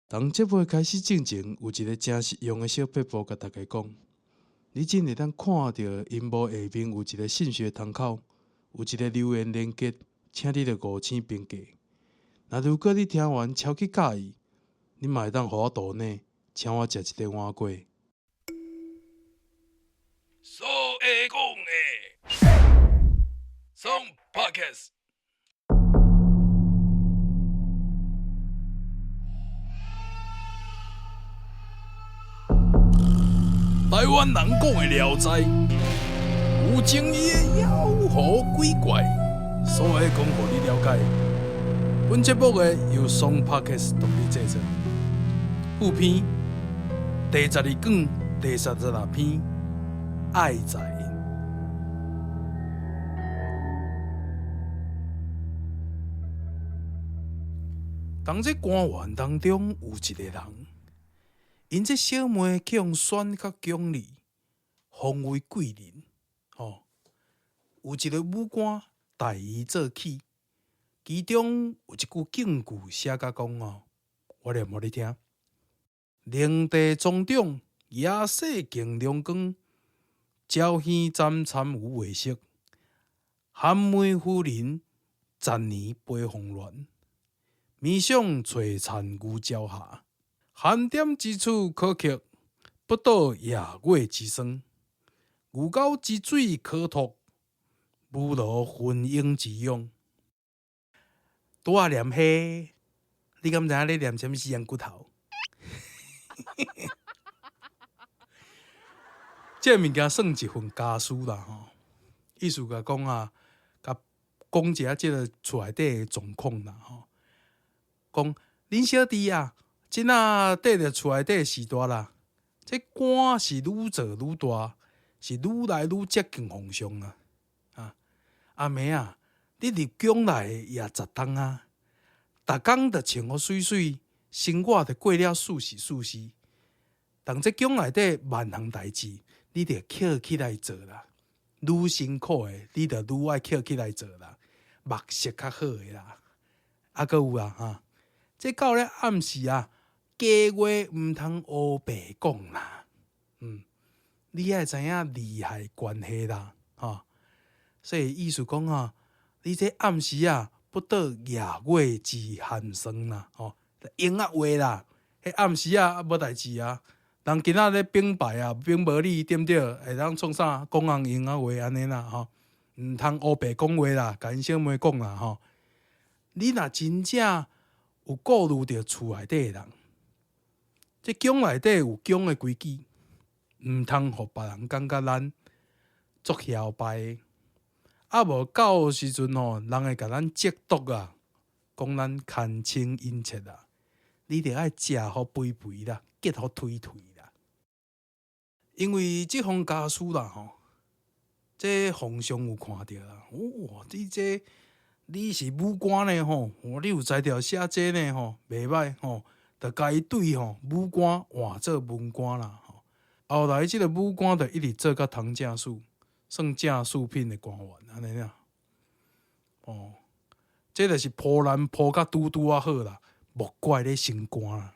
佇節目開始進前，有一个誠實用的小撇步，共大家講。你只會當看著螢幕下面有一个信息窗口，有一个留言連結，請你著五星評價。若如果你聽完超級佮意，你嘛會當予我抖內，請我食一个碗粿。所會講的，爽 Podcast。台灣人講的聊齋，有爭議的妖魔鬼怪，所會講予你了解。本節目的由爽 Podcast 獨立製作。副篇第12卷第36篇，愛財。佇這官員當中有一个人，𪜶這小妹去予選較強力，封為貴人。吼，有一个武官代伊做契，其中有一句警句寫甲講哦，我念予你聽：靈地莊長，夜色敬龍光，朝耳參參有話色，寒梅夫人十年悲鳳鸞。冥想璀璨如朝霞，寒點之處可克，不到夜月之霜。牛皋之水可托，無勞雲鷹之勇。拄仔念彼，你敢知影咧念啥物死人骨頭？這个物件算一份家書啦吼，意思共講啊，共講一下這个厝內底的狀況啦吼。講恁小弟啊，這啊綴著厝內底序大啦，這官是愈做愈大，是愈來愈接近皇上啊！啊，阿妹啊，你入宮來也十冬啊，逐工就穿予媠媠，生活就過了舒適舒適。但這宮內底萬項代誌，你著抾起來做啦。愈辛苦的，你著愈愛抾起來做啦，目色較好的啦。啊，閣有啊，哈。這到咧暗時啊，假話毋通烏白講啦。嗯，你愛知影利害關係啦，吼。所以意思講啊，你這暗時啊，不到夜月之寒霜啦，吼，閒仔話啦。彼暗時啊，無代誌啊。人今仔咧兵敗啊，兵無你對毋對？會當創啥？講人閒仔話按呢啦，吼，毋通烏白講話啦，共𪜶小妹講啦，吼。你若真正有顧慮著厝內底的人，這宮內底有宮的規矩，毋通予別人感覺咱足囂掰。啊，無到時陣吼，人會共咱責毒啊，講咱牽情引切啊。你著愛食予肥肥啦，結予頹頹啦。因為這封家書啦吼，這皇上有看著啦。哦，你這。你是武官呢吼，你有才調寫這呢吼，袂䆀吼，就共伊對吼武官換做文官啦吼。後來這个武官就一直做到唐正四，算正四品的官員按呢啦。哦，這就是鋪爛鋪甲拄拄仔好啦，莫怪咧升官啦。